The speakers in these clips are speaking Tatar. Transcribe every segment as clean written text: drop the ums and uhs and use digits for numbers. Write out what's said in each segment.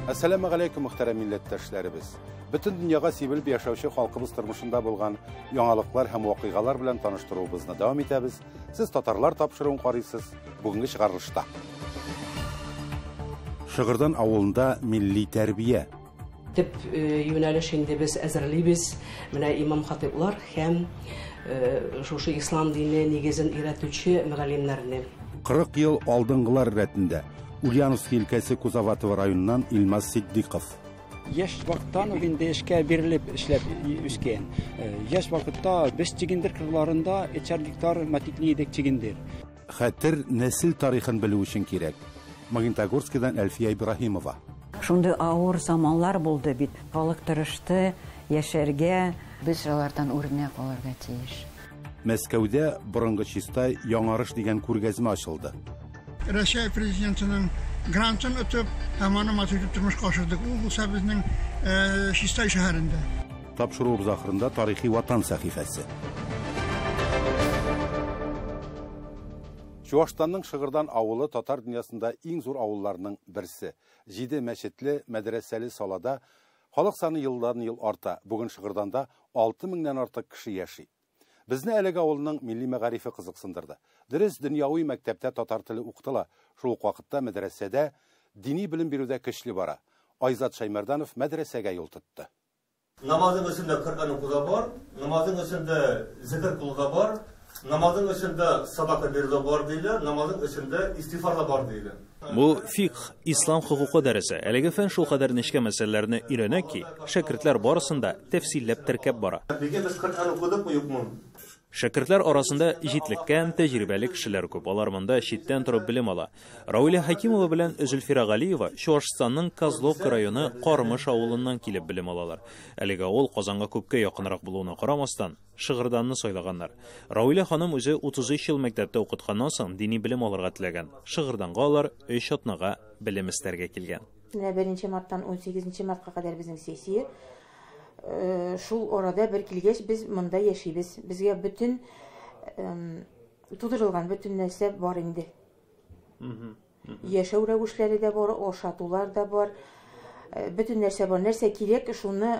Әссәламегаләйкүм, мөхтәрәм милләттәшләребез. Бөтен дөньяга сибелеп яшәүче халкыбыз тормышында булган яңалыклар һәм вакыйгалар белән таныштыруыбызны дәвам итәбез. Сез татарлар тапшыруын карыйсыз. Бүгенге чыгарылышта. Шыгырдан авылында милли тәрбия. Төп юнәлеш инде без әзерлибез менә имам-хатыйблар һәм шушы ислам дине нигезен өйрәтүче мөгаллимнәрне. 40 ел алдынгылар рәтендә. Ульяновский өлкәсе Кузоватово районыннан Илмаз Ситдиков. Яшь вакыттан ук инде эшкә бирелеп эшләп үскән. Яшь вакытта без чигендер кырларында өчәр гектар матикли идек чигендер. Хәтер нәсел тарихын белү өчен кирәк. Магнитогорскидан Әлфия Ибраһимова. Шундый авыр заманлар булды бит. Халык тырышты яшәргә. Без алардан үрнәк алырга тиеш. Мәскәүдә борынгы Чистай яңарыш дигән күргәзмә ачылды. Россия президентының грантын отып һәм аны матур итеп тормышка ашырдык. Ул булса безнең Чистай шәһәрендә. Тапшыруыбыз ахырында тарихи ватан сәхифәсе. Чуашстанның Шыгырдан авылы татар дөньясында иң зур авылларның берсе. 7 мәчетле, мәдрәсәле салада халык саны елдан ел арта. Бүген Шыгырданда 6000-нән артык кеше яши. Безне әлеге авылның милли мәгарифе кызыксындырды. Дөрес, дөньяви мәктәптә татар теле укытыла. Шул ук вакытта мәдрәсәдә дини белем бирүдә көчле бара. Айзат Шаймарданов мәдрәсәгә юл тотты. Намазың эчендә Коръән укуда бар, намазың эчендә зикр кылуда бар, намазың эчендә садака бирүдә бар диелә, намазың эчендә истигъфар да бар диелә. Бу фикх, ислам хокукы дәресе. Әлеге фән шулкадәр нечкә мәсьәләләрне өйрәнә ки, шәкертләр барысын да тәфсилләп теркәп бара. Бүген без Коръән укыдыкмы, юкмы? Шәкертләр арасында җитлеккән, тәҗрибәле кешеләр күп. Алар монда читтән торып белем ала. Рауилә Хәкимова белән Зөлфирә Галиева Чуашстанның Козловка районы Кармыш авылыннан килеп белем алалар. Әлеге авыл Казанга күпкә якынрак булуына карамастан, Шыгырданны сайлаганнар. Рауилә ханым үзе 33 ел мәктәптә укытканнан соң дини белем алырга теләгән. Шыгырданга алар 3 атнага белем эстәргә килгән. Менә 1 марттан 18 мартка кадәр безнең сессия. Шул арада бер килгәч без монда яшибез. Безгә бөтен тудырылган бөтен нәрсә бар инде. Яшәү рәвешләре дә бар, ашатулар да бар. Бөтен нәрсә бар. Нәрсә кирәк, шуны,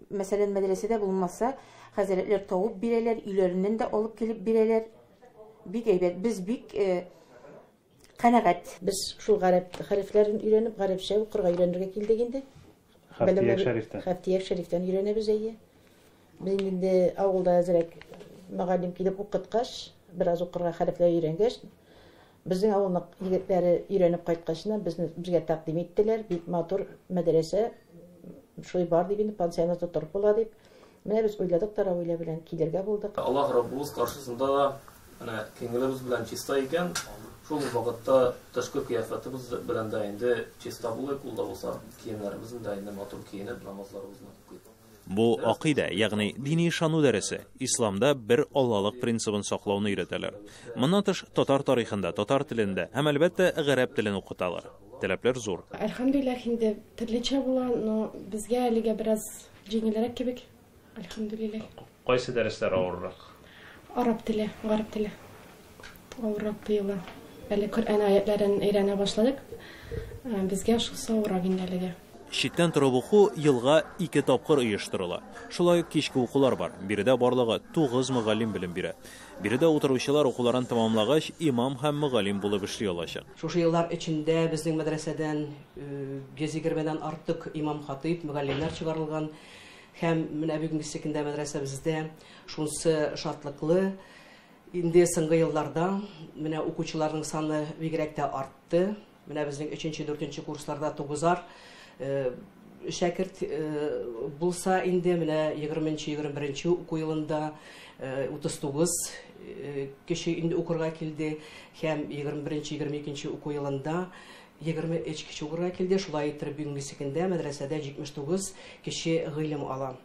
мәсәлән, мәдрәсәдә булмаса, хәзрәтләр табып бирәләр, өйләреннән дә алып килеп бирәләр. Бик әйбәт. Без бик канәгать. Без шул гарәп хәрефләрен өйрәнеп, гарәпчә укырга өйрәнергә килдек инде. Хәфтияк Шәрифтән. Хәфтияк Шәрифтән өйрәнәбез, әйе. Без инде авылда әзрәк мөгаллим килеп укыткач, бераз укырга хәрефләр өйрәнгәч, безнең авылның егетләре өйрәнеп кайткачына безгә тәкъдим иттеләр, бик матур мәдрәсә шулай бар дип инде, пансионатта торып була дип. Менә без уйладык та Рауилә белән килергә булдык. Аллаһ Раббыбыз каршысында да менә күңелебез белән чиста икән, шул вакытта тышкы кыяфәтебез белән дә инде чиста булыйк, ул да булса киемнәребезне дә инде матур киенеп намазларыбызны укыйк. Бу акыйда, ягъни дини ышану дәресе, исламда бер Аллалык принцибын саклауны өйрәтәләр. Моннан тыш татар тарихында, татар телендә һәм әлбәттә гарәп телен укыталар. Таләпләр зур. Әлхәмдүлилләһ, инде төрлечә була, но безгә әлегә бераз җиңелрәк кебек. Әлхәмдүлилләһ. Кайсы дәресләр авыррак? Араб теле, гарәп теле авыррак тоела. Әле Коръән аятларын өйрәнә башладык. Безгә шусы авыррак инде әлегә. Читтән торып уку елга 2 тапкыр оештырыла. Шулай ук кичке укулар бар. Биредә барлыгы 9 мөгаллим белем бирә. Биредә утыручылар укуларын тәмамлагач, имам һәм мөгаллим булып эшли алачак. Шушы еллар эчендә безнең мәдрәсәдән йөз егермедән артык имам-хатыйб, мөгаллимнәр чыгарылган. Һәм менә бүгенге көндә мәдрәсәбездә шунысы шатлыклы. Инде соңгы елларда менә укучыларның саны бигрәк тә артты. Менә безнең өченче, дүртенче курсларда тугызар шәкерт булса инде менә егерменче, егерме беренче уку елында утыз тугыз кеше инде укырга килде һәм егерме беренче, егерме икенче уку елында 23 кеше укырга килде. Шулай итеп бүгенге көндә мәдрәсәдә 79 кеше гыйлем ала.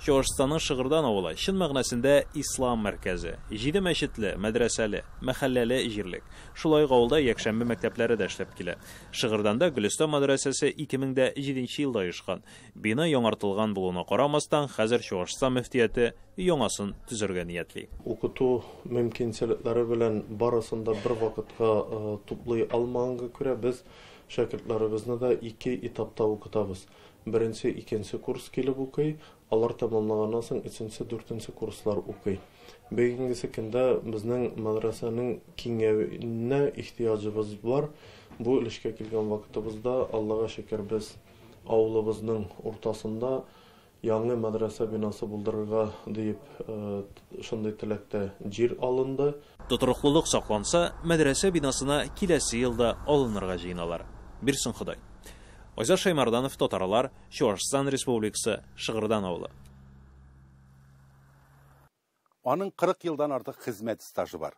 Чуашстанның Шыгырдан авылы чын мәгънәсендә ислам мәркәзе. Җиде мәчетле, мәдрәсәле, мәхәлләле җирлек. Шулай ук авылда якшәмбе мәктәпләре дә эшләп килә. Шыгырданда Гөлестан мәдрәсәсе 2007 елда оешкан. Бина яңартылган булуына карамастан, хәзер Чуашстан мөфтияте яңасын төзергә ниятли. Укыту мөмкинчелекләре белән барысын да бер вакытка туплый алмаганга күрә без шәкертләребезне дә ике этапта укытабыз. Беренче, икенче курс килеп укый, алар тәмамлаганнан соң өченче, дүртенче курслар укый. Бүгенгесе көндә безнең мәдрәсәнең киңәюенә ихтыяҗыбыз бар. Бу өлешкә килгән вакытыбызда, Аллага шөкер, без авылыбызның уртасында яңа мәдрәсә бинасы булдырырга диеп шундый теләктә җир алынды. Тотрыклылык сакланса, мәдрәсә бинасына киләсе елда алынырга җыеналар. Бирсен Ходай. Айзат Шаймарданов, Татарлар, Чуашстан Республикасы, Шыгырдан авылы. Аның 40 елдан артык хезмәт стажы бар.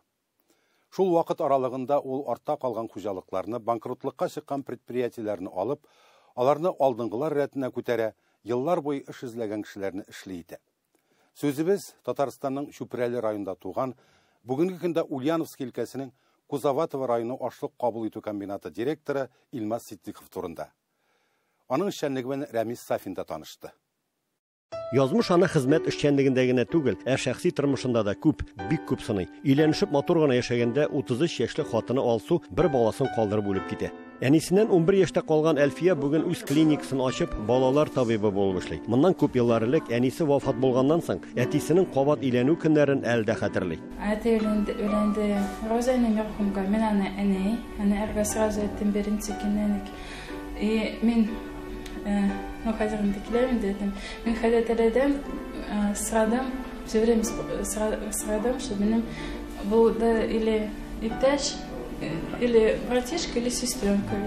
Шул вакыт аралыгында ул артта калган хуҗалыкларны, банкротлыкка чыккан предприятиеләрне алып, аларны алдынгылар рәтенә күтәрә, еллар буе эш эзләгән кешеләрне эшле итә. Сүзебез Татарстанның Чүпрәле районында туган, бүгенге көндә Ульяновск өлкәсенең Кузоватово районы ашлык кабул итү комбинаты директоры Илмас Ситдиков турында. Аның эшчәнлеге белән Рәмис Сафин да танышты. Язмыш аны хезмәт эшчәнлегендә генә түгел, ә шәхси тормышында да күп, бик күп сыный. Өйләнешеп матур гына яшәгәндә 33 яшьлек хатыны Алсу бер баласын калдырып үлеп китә. Әнисеннән 11 яшьтә калган Әлфия бүген үз клиникасын ачып, балалар табибы булып эшли. Моннан күп еллар элек әнисе вафат булганнан соң, әтисенең кабат өйләнү көннәрен әле дә хәтерли. Әти өйләнде. Роза әни мәрхүмгә, мин аны әни, аны әргә сразу әйттем беренче көннән үк. И мин, ну, хәзер инде киләм инде, әйтәм. Мин хәзер сорадым, все время сорадым, что минем булды или иптәш, или братишка, или сестренка.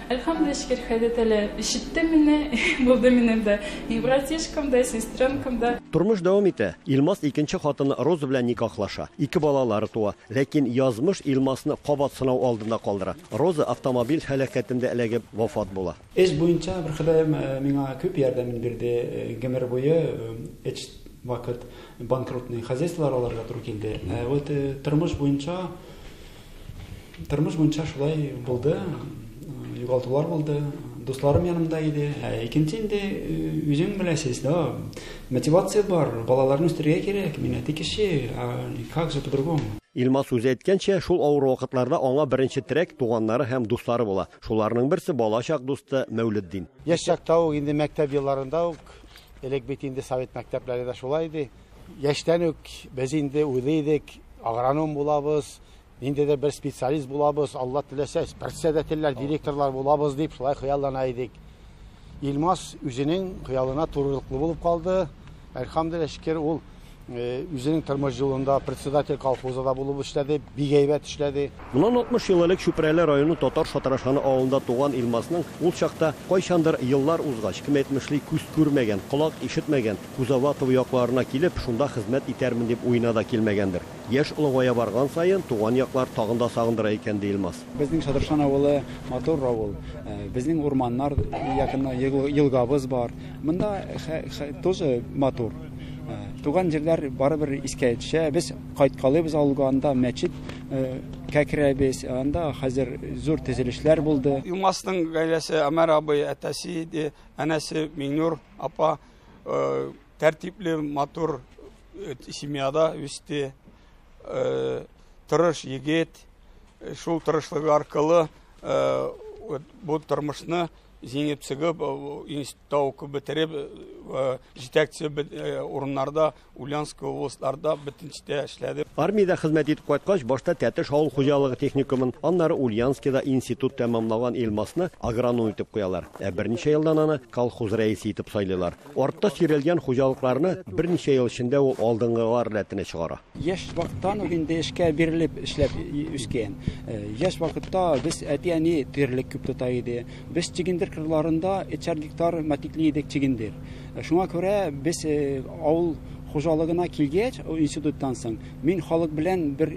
Әлхәмдүлилләһ, шөкер, хәзер әле ишетте мине, булды минем дә и братишкам да, и сестренкам да. Тормыш дәвам итә. Илмас икенче хатыны Роза белән никахлаша. Ике балалары туа. Ләкин язмыш Илмасны кабат сынау алдында калдыра. Роза автомобиль һәлакәтендә эләгеп вафат була. Эш буенча бер Ходаем миңа күп ярдәмен бирде. Гомер буе эш вакыт банкротный хозяйстволар аларга туры килде. Вот тормыш буенча шулай булды. Югалтулар булды, дусларым янымда иде. Икенче инде үзең беләсез, да, мотивация бар, балаларны үстерергә кирәк, мин әти кеше, как же по-другому? Илмас үзе әйткәнчә, шул авыр вакытларда аңа беренче терәк туганнары һәм дуслары була. Шуларның берсе балачак дусты Мәүлетдин. Яшь чакта ук инде мәктәп елларында ук, элек бит инде совет мәктәпләре дә шулай иде. Яшьтән үк без инде уйлый идек, агроном булабыз, ниндидер бер специалист булабыз, Алла теләсә, председательләр, директорлар булабыз дип шулай хыяллана идек. Илмас үзенең хыялына турылыклы булып калды. Әлхәмдүлилләһ, шөкер, ул үзенең тормыш юлында председатель колхозда да булып эшләде, бик әйбәт эшләде. Моннан 60 ел элек Чүпрәле районы Татар Шатрашаны авылында туган Илмасның ул чакта кайчандыр еллар узгач, кем әйтмешли, күз күрмәгән, колак ишетмәгән Кузоватово якларына килеп, шунда хезмәт итәрмен дип уена да килмәгәндер. Яшь олыгая барган саен туган яклар тагын да сагындыра икән, ди Илмас. Безнең Шатрашан авылы матур авыл. Безнең урманнар якында елгабыз бар. Монда тоже матур. Туган җирләр барыбер искә төшә. Без кайткалыйбыз авылга, анда мәчет кәкрәбез, анда хәзер зур төзелешләр булды. Илмасның гаиләсе Әмәр абый, әтәсе иде, әнәсе Миңнур апа тәртипле, матур семьяда үсте. Тырыш егет, шул тырышлыгы аркылы бу тормышны җиңеп чыгып, институтта укып бетереп, җитәкче урыннарда, Ульяновск областьларда бөтен җирдә эшләде. Армиядә хезмәт итеп кайткач, башта Тәтеш авыл хуҗалыгы техникумын, аннары Ульяновскида институт тәмамлаган Илмасны агроном итеп куялар. Ә берничә елдан аны колхоз рәисе итеп сайлыйлар. Артта сөйрәлгән хуҗалыкларны берничә ел эчендә ул алдынгылар рәтенә чыгара. Яшь вакыттан ук инде эшкә бирелеп эшләп үскән. Яшь вакытта без әти-әни терлек күп тота иде. Без чигендер кырларында 3 гектар матикли идек чигендер. Шуңа күрә без авыл хуҗалыгына килгәч, институттан соң, мин халык белән бер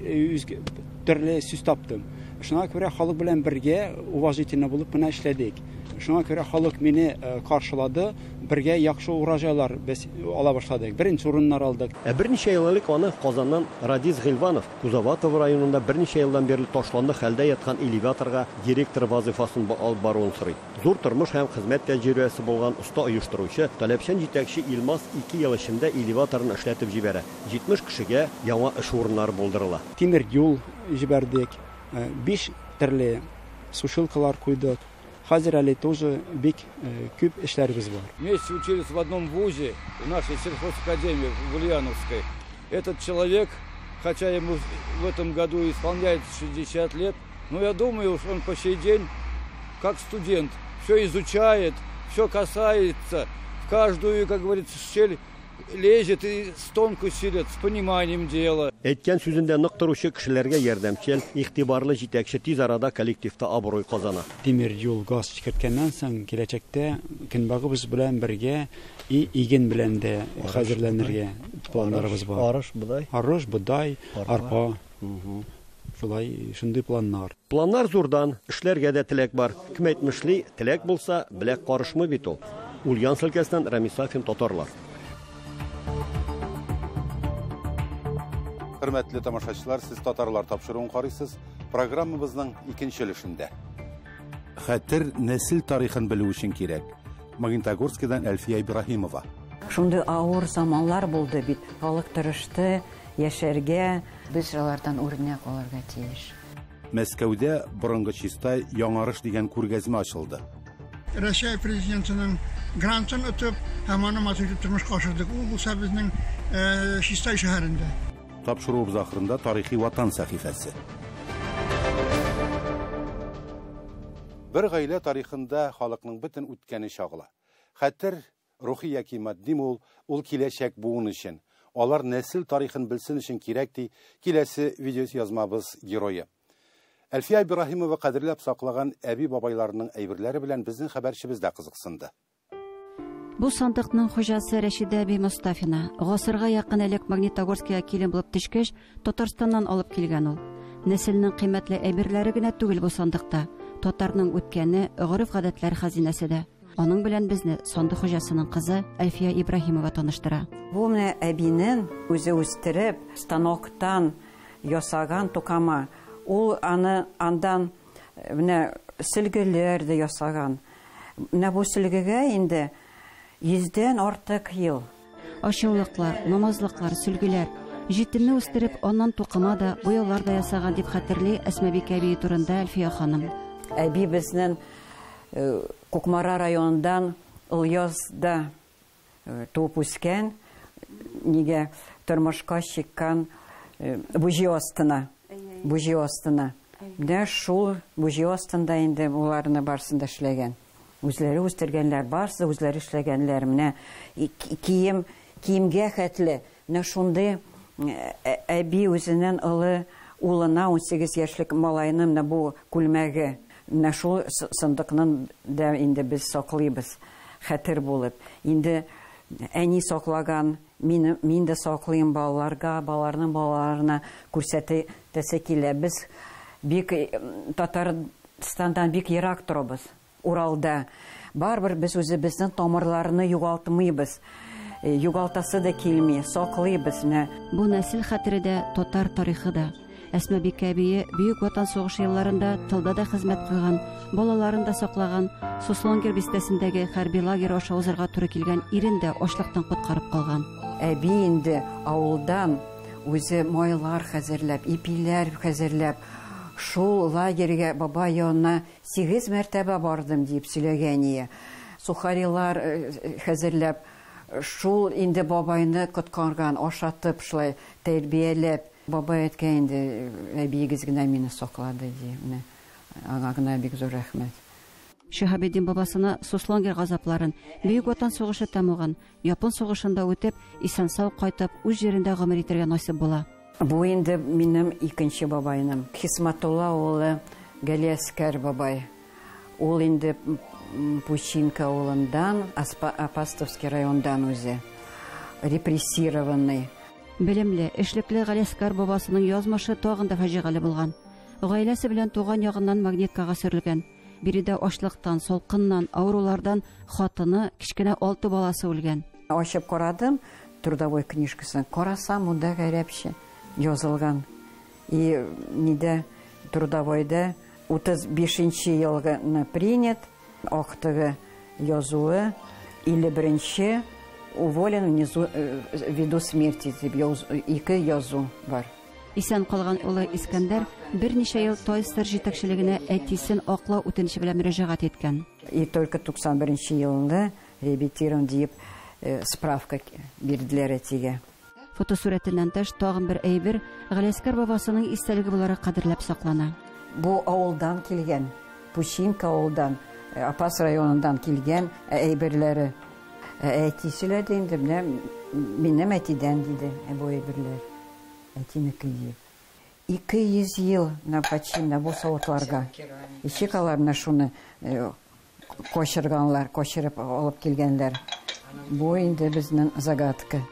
төрле сүз таптым. Шуңа күрә халык белән бергә уважительно булып кына эшләдек. Шуңа күрә халык мине каршылады. Бергә яхшы урожайлар без ала башладык. Беренче урыннар алдык. Ә берничә ел элек аны Казаннан Радис Гыйльванов Кузоватово районында берничә елдан бирле ташландык хәлдә яткан элеваторга директор вазыйфасын алып баруын сорый. Зур тормыш һәм хезмәт тәҗрибәсе булган оста оештыручы, таләпчән җитәкче Илмаз ике ел эчендә элеваторны эшләтеп җибәрә. 70 кешегә яңа эш урыннары булдырыла. Тимер юл җибәрдек, 5 төрле сушилкалар куйдык. Хәзер әле тоже бик күп эшләребез бар. Вместе учились в одном вузе, в нашей сельхозакадемии в Ульяновской. Этот человек, хотя ему в этом году исполняется 60 лет, но я думаю, что он по сей день, как студент, все изучает, все касается, в каждую, как говорится, щель лезет и с тонкой силит, с пониманием дела. Әйткән сүзендә нык торучы кешеләргә ярдәмчел, игътибарлы җитәкче тиз арада коллективта абруй казана. Тимер юл газ керткәннән соң киләчәктә көнбагыбыз белән бергә и иген белән дә хәзерләнергә планнарыбыз бар. Арыш, бодай. Арыш, бодай, арпа. Шулай шундый планнар. Планнар зурдан, эшләргә дә теләк бар. Кем әйтмешли, теләк булса, беләк карышмый бит ул. Ульяновск өлкәсеннән Рамис Сафин, Татарлар. Хөрмәтле тамашачылар, сез Татарлар тапшыруын карыйсыз. Программабызның икенче өлешендә. Хәтер нәсел тарихын белү өчен кирәк. Магнитогорскидан Әлфия Ибраһимова. Шундый авыр заманнар булды бит. Халык тырышты яшәргә. Без алардан үрнәк алырга тиеш. Мәскәүдә борынгы Чистай яңарыш дигән күргәзмә ачылды. Россия президентының грантын отып һәм аны матур итеп тормышка ашырдык. Ул булса безнең Чистай шәһәрендә. Тапшыруыбыз ахырында тарихи ватан сәхифәсе. Бер гаилә тарихында халыкның бөтен үткәне чагыла. Хәтер рухи яки матди ул, ул киләчәк буын өчен. Алар нәсел тарихын белсен өчен кирәк ди киләсе видеоязмабыз герое. Әлфия Ибраһимова кадерләп саклаган әби-бабайларының әйберләре белән безнең хәбәрчебез дә кызыксынды. Бу сандыкның хуҗасы Рәшидә әби Мостафина. Гасырга якын элек Магнитогорскига килен булып төшкәч, Татарстаннан алып килгән ул. Нәселнең кыйммәтле әйберләре генә түгел бу сандыкта. Татарның үткәне, гореф-гадәтләр хәзинәсе дә. Аның белән безне сандык хуҗасының кызы Әлфия Ибраһимова таныштыра. Бу менә әбинең үзе үстереп, станоктан ясаган тукама. Ул аны андан менә сөлгеләр дә ясаган. Менә бу сөлгегә инде 100-дән артык ел. Ашъяулыклар, намазлыклар, сөлгеләр. Җитемне үстереп, аннан тукыма да, буяулар да ясаган дип хәтерли Әсмабикә әби турында Әлфия ханым. Әби безнең Кукмара районыннан Ильязда туып үскән, нигә тормышка чыккан Буҗи астына. Буҗи астына. Менә шул Буҗи астында инде буларны барсын да эшләгән. Үзләре үстергәннәр, барсы үзләре эшләгәннәр. Менә кием, киемгә хәтле. Менә шундый әби үзенең олы улына 18 яшьлек малайны менә бу күлмәге. Менә шул сандыкны да инде без саклыйбыз, хәтер булып. Инде әни саклаган, мин дә саклыйм балаларга, балаларның балаларына күрсәтәсе килә. Без бик Татарстандан бик ерак торабыз. Уралда. Барыбер без үзебезнең тамырларны югалтмыйбыз. Югалтасы да килми, саклыйбыз менә. Бу нәсел хәтере дә, татар тарихы да. Әсмабикә әбие Бөек Ватан сугышы елларында тылда да хезмәт куйган, балаларын да саклаган, Суслонгер бистәсендәге хәрби лагерь аша узарга туры килгән ирен дә ачлыктан коткарып калган. Әби инде авылдан үзе майлар хәзерләп, ипиләр хәзерләп, шул лагерьгә баба янына 8 мәртәбә бардым дип сөйләгән ие. Сухарилар хәзерләп, шул инде бабайны коткарган, ашатып, шулай тәрбияләп. Бабай әйткән инде, әбиегез генә мине саклады ди. Менә аңа гына бик зур рәхмәт. Шиһабетдин бабасына Суслонгер газапларын, Бөек Ватан сугышы тәмугын, Япон сугышында үтеп, исән-сау кайтып, үз җирендә гомер итәргә насыйп була. Бу инде минем икенче бабайным. Хисматулла улы Галиәскәр бабай. Ул инде Пучинка авылыннан, Апастовский райондан үзе. Репрессированный. Белемле, эшлекле Галиәскәр бабасының язмышы тагын да фаҗигале булган. Гаиләсе белән туган ягыннан Магниткага сөрелгән. Биредә ачлыктан, салкыннан, авырулардан хатыны, кечкенә алты баласы үлгән. Ачып карадым трудовой книжкасын. Карасам, монда гарәпчә язылган. И нидә трудовойда 35 елгы принят, актыгы язуы 51 уволен внизу ввиду смерти дип ике язу бар. Исән калган улы Искәндәр берничә ел ТАССР җитәкчелегенә әтисен аклау үтенече белән мөрәҗәгать иткән. И только 91 елында реабилитирован диеп справка бирделәр әтигә. Фотосурәтеннән тыш тагын бер әйбер Галиәскәр бабасының истәлеге буларак кадерләп саклана. Бу авылдан килгән, Пучинка авылдан, Апас районыннан килгән әйберләре. Әти сөйләде инде, менә минем әтидән диде бу әйберләр. Әтинеке диеп. 200 ел менә почти менә бу савытларга. Ничек алар менә шуны качырганлар, качырып алып килгәннәр. Бу инде безнең загадка.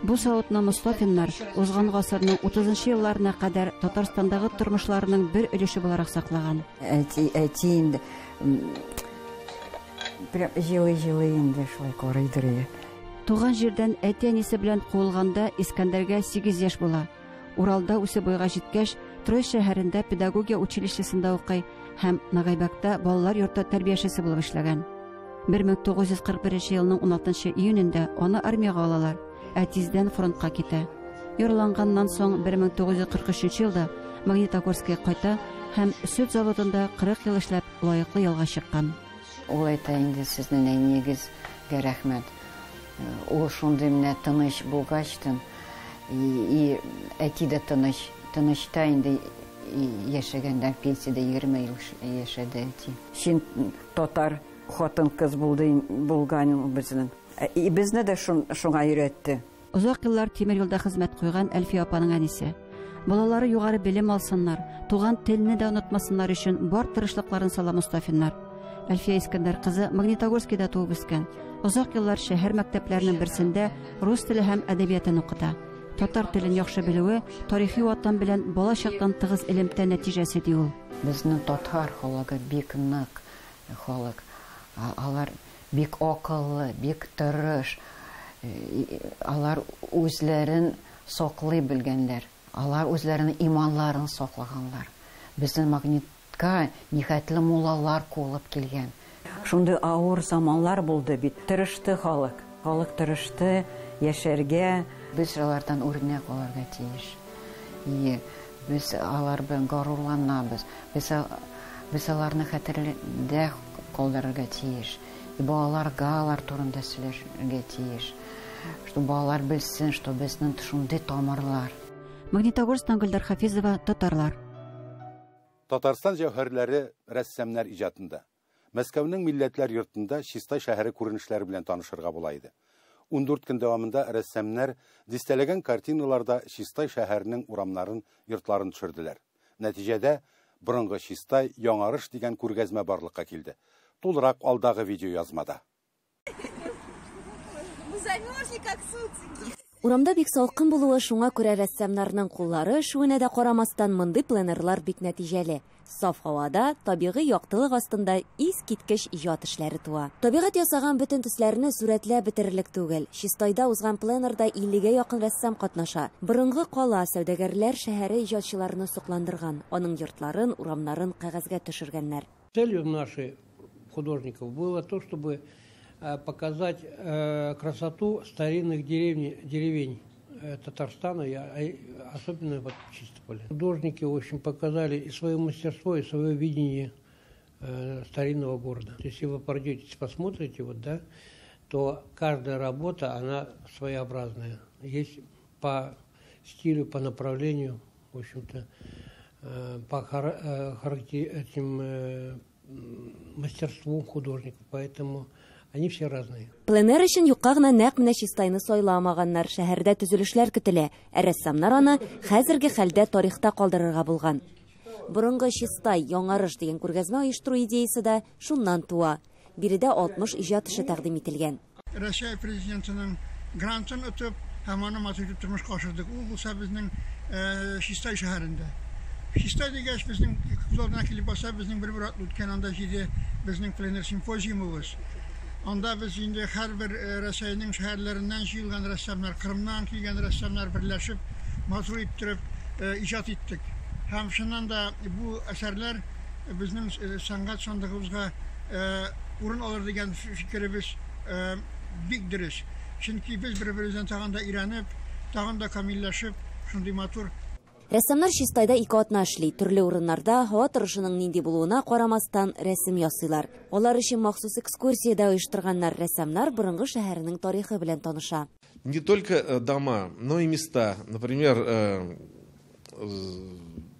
Бу савытны Мостафиннар узган гасырның 30 елларына кадәр Татарстандагы тормышларының бер өлеше буларак саклаган. Әти, әти инде прям җылый-җылый инде шулай карыйдыр иде. Туган җирдән әти-әнисе белән куылганда Искәндәргә 8 яшь була. Уралда үсеп буйга җиткәч, Троицк шәһәрендә педагогия училищесында укый һәм Нагайбәктә балалар йорты тәрбиячесе булып эшләгән. 1941 елның 16 июнендә аны армиягә алалар, ә тиздән фронтка китә. Яраланганнан соң 1943 елда Магнитогорскига кайта һәм сөт заводында 40 ел эшләп лаеклы ялга чыккан. Ул әйтә инде сезнең әниегезгә рәхмәт. Ул шундый менә тыныч булгачтын, и әти дә тыныч, тынычта инде яшәгәндә, пенсиядә 20 ел яшәде әти. Чын татар хатын-кыз булды булган ул безнең. И безне дә шуңа өйрәтте. Озак еллар тимер юлда хезмәт куйган Әлфия апаның әнисе. Балалары югары белем алсыннар, туган телне дә онытмасыннар өчен бар тырышлыкларын сала Мостафиннар. Әлфия Искәндәр кызы Магнитогорскида туып үскән. Озак еллар шәһәр мәктәпләренең берсендә рус теле һәм әдәбиятын укыта. Татар телен яхшы белүе тарихи ватан белән бала чактан тыгыз элемтә нәтиҗәсе ди ул. Безнең татар халкы бик нык халык. Алар бик акыллы, бик тырыш. Алар үзләрен саклый белгәннәр. Алар үзләренең иманларын саклаганнар. Безнең Магнитка нихәтле муллалар куылып килгән. Шундый авыр заманлар булды бит. Тырышты халык. Халык тырышты яшәргә. Без алардан үрнәк алырга тиеш. И без алар белән горурланабыз. Без аларны хәтерләрдә калдырырга тиеш. И балаларга алар турында сөйләргә тиеш. Что балалар белсен, что безнең шундый тамырлар. Магнитогорсктан Гөлдар Хафизова, Татарлар. Татарстан җәүһәрләре рәссамнар иҗатында. Мәскәүнең Милләтләр йортында Чистай шәһәре күренешләре белән танышырга була иде. 14 көн дәвамында рәссамнар дистәләгән картиналарда Чистай шәһәренең урамнарын, йортларын төшерделәр. Нәтиҗәдә борынгы Чистай яңарыш дигән күргәзмә барлыкка килде. Тулырак алдагы видео язмада. Мы замерзли, как суслики. Урамда бик салкын булуы, шуңа күрә рәссамнарның куллары өшүенә дә карамастан мондый пленэрлар бик нәтиҗәле. Саф һавада, табигый яктылык астында искиткеч иҗат эшләре туа. Табигать ясаган бөтен төсләрне сурәтләп бетерерлек түгел. Чистайда узган пленэрда 50гә якын рәссам катнаша. Борынгы кала сәүдәгәрләр шәһәре иҗатчыларны сокландырган. Аның йортларын, урамнарын кәгазьгә төшергәннәр. Целью наших художников было то, чтобы показать красоту старинных деревень Татарстана, особенно вот Чистополя. Художники, в общем, показали и свое мастерство, и свое видение старинного города. Если вы пройдетесь, посмотрите, вот, да, то каждая работа, она своеобразная. Есть по стилю, по направлению, в общем-то, по этим мастерству художников. Поэтому они все разные. Пленэр өчен юкка гына нәкъ менә Чистайны сайламаганнар. Шәһәрдә төзелешләр көтелә. Ә рәссамнар аны хәзерге хәлдә тарихта калдырырга булган. Борынгы Чистай яңарыш дигән күргәзмә оештыру идеясы да шуннан туа. Биредә 60 иҗат эше тәкъдим ителгән. Россия президентының грантын отып һәм аны матур итеп тормышка ашырдык. Ул булса безнең Чистай шәһәрендә. Чистай дигәч безнең Күз алдына килеп баса безнең бер-бер атлы үткән анда җиде безнең пленэр симпозиумыбыз. Анда без инде һәрбер Рәсәйнең шәһәрләреннән җыелган рәссамнар, Кырымнан килгән рәссамнар берләшеп, матур иттереп иҗат иттек. Һәм чыннан да бу әсәрләр безнең сәнгать сандыгыбызга урын алыр дигән фикеребез бик дөрес. Чөнки без бер-беребездән тагын да өйрәнеп, тагын да камилләшеп, шундый матур. Рәссамнар Чистайда ике атна эшли. Төрле урыннарда, һава торышының нинди булуына карамастан, рәсем ясыйлар. Алар өчен махсус экскурсия дә оештырганнар. Рәссамнар борынгы шәһәрнең тарихы белән таныша. Не только дома, но и места. Например,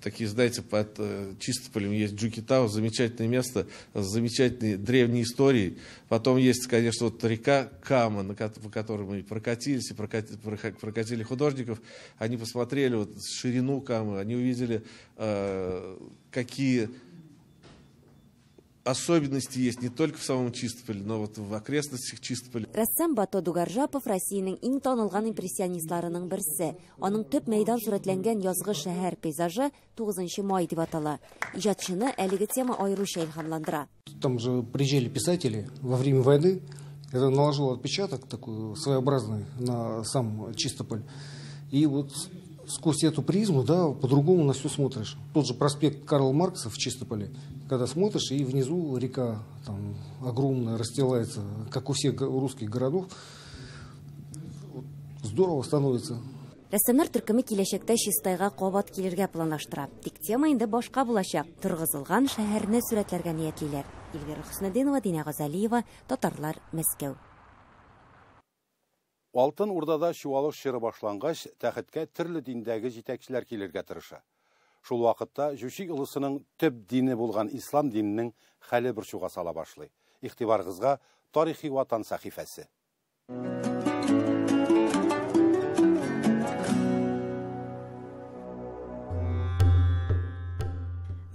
такие, знаете, под Чистополем есть Джукетау, замечательное место с замечательной древней историей. Потом есть, конечно, вот река Кама, по которой мы прокатились и прокатили художников. Они посмотрели вот ширину Камы, они увидели, какие особенности есть не только в самом Чистополе, но вот в окрестностях Чистополя. Рәссам Бато Дугаржапов Россиянең иң танылган импрессионистларының берсе. Аның төп мәйдан сурәтләнгән язгы шәһәр пейзажы 9 май дип атала. Иҗатчыны әлеге тема аеруча илһамландыра. Там же приезжали писатели во время войны. Это наложило отпечаток такой своеобразный на сам Чистополь. И вот сквозь эту призму, да, по-другому на все смотришь. Тот же проспект Карла Маркса в Чистополе, когда смотришь, и внизу река там огромная расстилается, как у всех русских городов. Здорово становится. Рәссамнар төркеме киләчәктә Чистайга кабат килергә планлаштыра. Тик тема инде башка булачак. Торгызылган шәһәрне сурәтләргә ниятлиләр. Эльвира Хөснетдинова, Динә Газалиева, Татарлар, Мәскәү. Алтын Урдада чуалыш чоры башлангач, тәхеткә төрле диндәге җитәкчеләр килергә тырыша. Шул вакытта Җучи улусының төп дине булган ислам диненең хәле борчуга сала башлый. Игътибарыгызга Тарихи ватан сәхифәсе.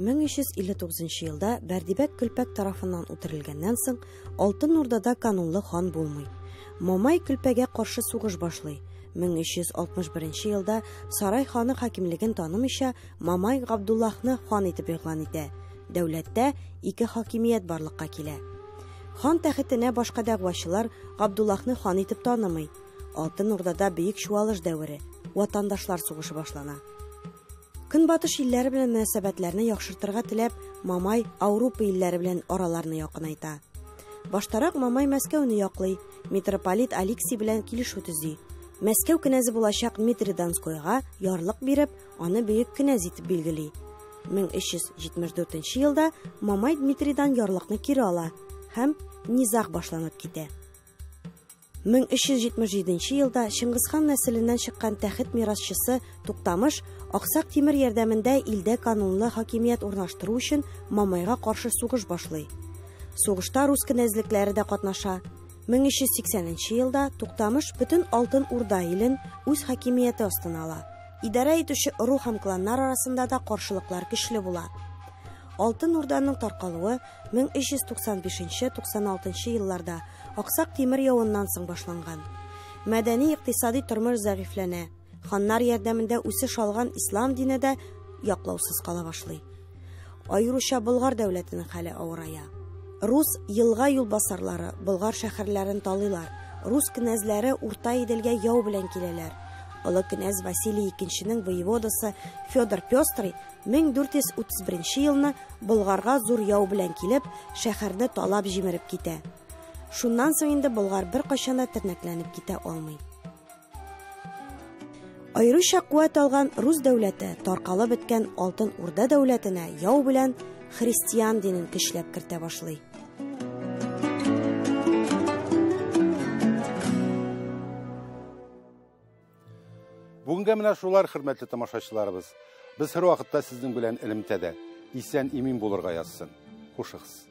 Мең өч йөз илле тугызынчы елда Бәрдибәк Көлпәк тарафыннан үтерелгәннән соң Алтын Урдада канунлы хан булмый. Мамай Көлпәгә каршы сугыш башлый. 1361 елда Сарай ханы хакимлеген танымыйча Мамай Габдуллаһны хан итеп игълан итә. Дәүләттә ике хакимият барлыкка килә. Хан тәхетенә башка дәгъвачылар Габдуллаһны хан итеп танымый. Алтын Урдада бөек чуалыш дәвере, ватандашлар сугышы башлана. Көнбатыш илләре белән мөнәсәбәтләрне яхшыртырга теләп, Мамай Ауропа илләре белән араларны якынайта. Баштарак Мамай Мәскәүне яклый, митрополит Алексий белән килешү төзи. Мәскәү кенәзе булачак Дмитрий Донскойга ярлык биреп, аны бөек кенәз итеп билгели. 1374 елда Мамай Дмитрийдан ярлыкны кире ала һәм низаг башланып китә. 1377 елда Чингисхан нәселеннән чыккан тәхет мирасчысы Туктамыш Аксак Тимер ярдәмендә илдә канунлы хакимият урнаштыру өчен Мамайга каршы сугыш башлый. Сугышта рус кенәзлекләре дә катнаша. 1380 елда Туктамыш бөтен Алтын Урда илен үз хакимияте астына ала. Идарә итүче ыру һәм кланнар арасында да каршылыклар көчле була. Алтын Урданың таркалуы 1395-96 елларда Аксак Тимер явыннан соң башланган. Мәдәни икътисади тормыш зәгыйфьләнә. Ханнар ярдәмендә үсеш алган ислам дине дә яклаусыз кала башлый. Аеруча Болгар дәүләтенең хәле авырая. Рус елга юлбасарлары Болгар шәһәрләрен талыйлар. Рус кенәзләре Урта Иделгә яу белән киләләр. Олы кенәз Василий икенченең воеводасы Федор Пестрый 1431 елны Болгарга зур яу белән килеп, шәһәрне талап җимереп китә. Шуннан соң инде Болгар бер кайчан да тернәкләнеп китә алмый. Аеруча куәт алган рус дәүләте таркалып беткән Алтын Урда дәүләтенә яу белән христиан динен көчләп кертә башлый. Бүгенгә менә шулар, хөрмәтле тамашачыларыбыз. Без һәр вакытта сезнең белән элемтәдә. Исән имин булырга язсын. Хушыгыз.